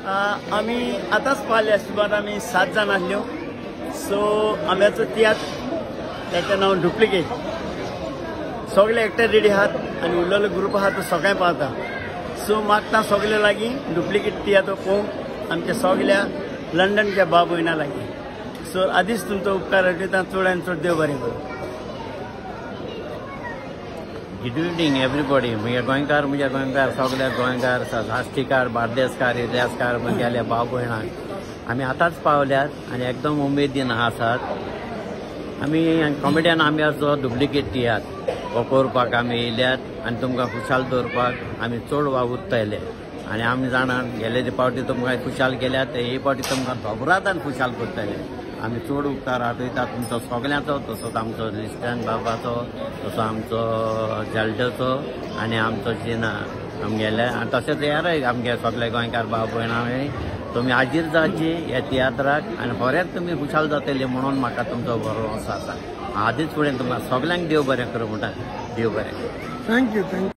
आमी आतांच पावले, सुमार आमी 7 जाण आसल्यो. सो आंब्याचो तियात्र ताचें नांव डुप्लिकेट. सगळे एक्टर रेडी आहात आनी उरलेलो ग्रुप आहा तो सगळें पावता. सो मागता सगळे लागीं डुप्लिकेट तियात्र पळोवंक आमच्या सगळ्या लंडनच्या भाव भयणां लागीं. सो आदींच तुमचो उपकार आठयता, चड आनी चड देव बरें करूं. Good evening everybody. म्हज्या गोंयकार, म्हज्या गोंयकार सगल्या गोंयकार, साश्टीकार, बार्देसकार, इर्ल्यासकार, म्हगेल्या भाव भयणांक आमी आतांच पावल्यात आनी एकदम उमेदीन आसात. आमी कॉमेडियन आंब्याचो डुप्लिकेट तियात्र हो करपाक आमी येयल्यात आनी तुमकां खुशाल दवरपाक आमी चड वावुरतले. आनी आमी जाणा गेले फावटी तुमकां खुशाल केल्यात, हे फावटी तुमकां दोबरादान खुशाल करतले. आमी चड उपकार आठयता तुमचो सगल्यांचो, तसोच आमचो लिस्टन बाबाचो, तसो आमचो जाल्टोचो आनी आमचो जिना आमगेले, आनी तशेंच हेरय आमगे सगळे गोंयकार भाव भयणां तुमी हाजीर जावची ह्या तियात्राक आनी खरेंच तुमी खुशाल जातले म्हणून म्हाका तुमचो भरवंसो आसा. आदींच फुडें तुमकां सगल्यांक देव बरें करूं म्हणटा. देव बरें. Thank you. Thank you.